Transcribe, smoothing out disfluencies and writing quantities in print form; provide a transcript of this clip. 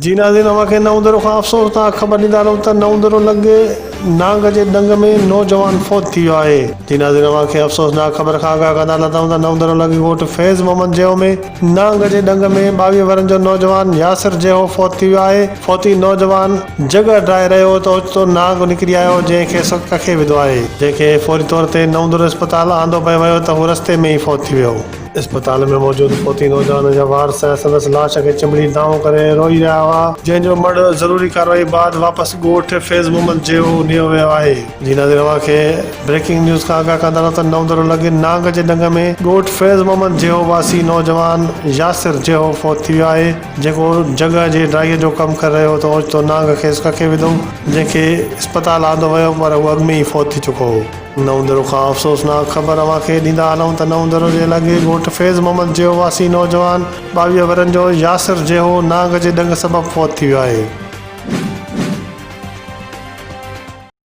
جي ناظرين اوهان کي نئون درو کان افسوسناڪ خبر ڏيندا هلون ته نئون درو لڳ نانگ جي ڏنگ ۾ نوجوان فوت ٿي ويو آهي. جي ناظرين اوهان کي افسوسناڪ خبر کان آگاهه ڪندا هلندائون ته نئون درو لڳ ڳوٺ فيض محمد جيهو ۾ نانگ جي ڏنگ ۾ 22 ورهين جو نوجوان ياسر جيهو فوت ٿي ويو آهي. فوتي نوجوان جڳهه ڊاهي رهيو هو ته اوچتو نانگ نڪري آيو جنهن کيس ڪکي وڌو آهي. جنهن کي فوري طور تي نئون درو اسپتال آندو پئي ويو ته هو رستي ۾ ئي فوت ٿي ويو. اسپتال ۾ موجود فوتي نوجوان جا وارث سندس لاش کي چنبڙي دانهون ڪري روئي رهيا هئا، جنهن جو مڙهه ضروري ڪارروائي بعد واپس ڳوٺ فيض محمد جيهو نيو ويو آهي. جي ناظرين اوهان کي بريڪنگ نيوز کان آگاهه ڪندا رهون ته نئون درو لڳ نانگ جي ڏنگ ۾ ڳوٺ فيض محمد جيهو واسي نوجوان ياسر جيهو فوت ٿي ويو آهي، جيڪو جڳهه جي ڊرائيء جو ڪم ڪري رهيو هو ته اوچتو نانگ کيس ڪکي وڌو، جنهن کي اسپتال آندو ويو پر هو اڳ ۾ ئي فوت ٿي چڪو هو. نئون درو کان افسوسناڪ خبر اوهان کي ڏيندا هلون ته نئون درو جي علائقي ڳوٺ فيض محمد جيهو واسي نوجوان 22 ورهين جو ياسر جيهو نانگ جي ڏنگ سبب فوت ٿي ويو آهي.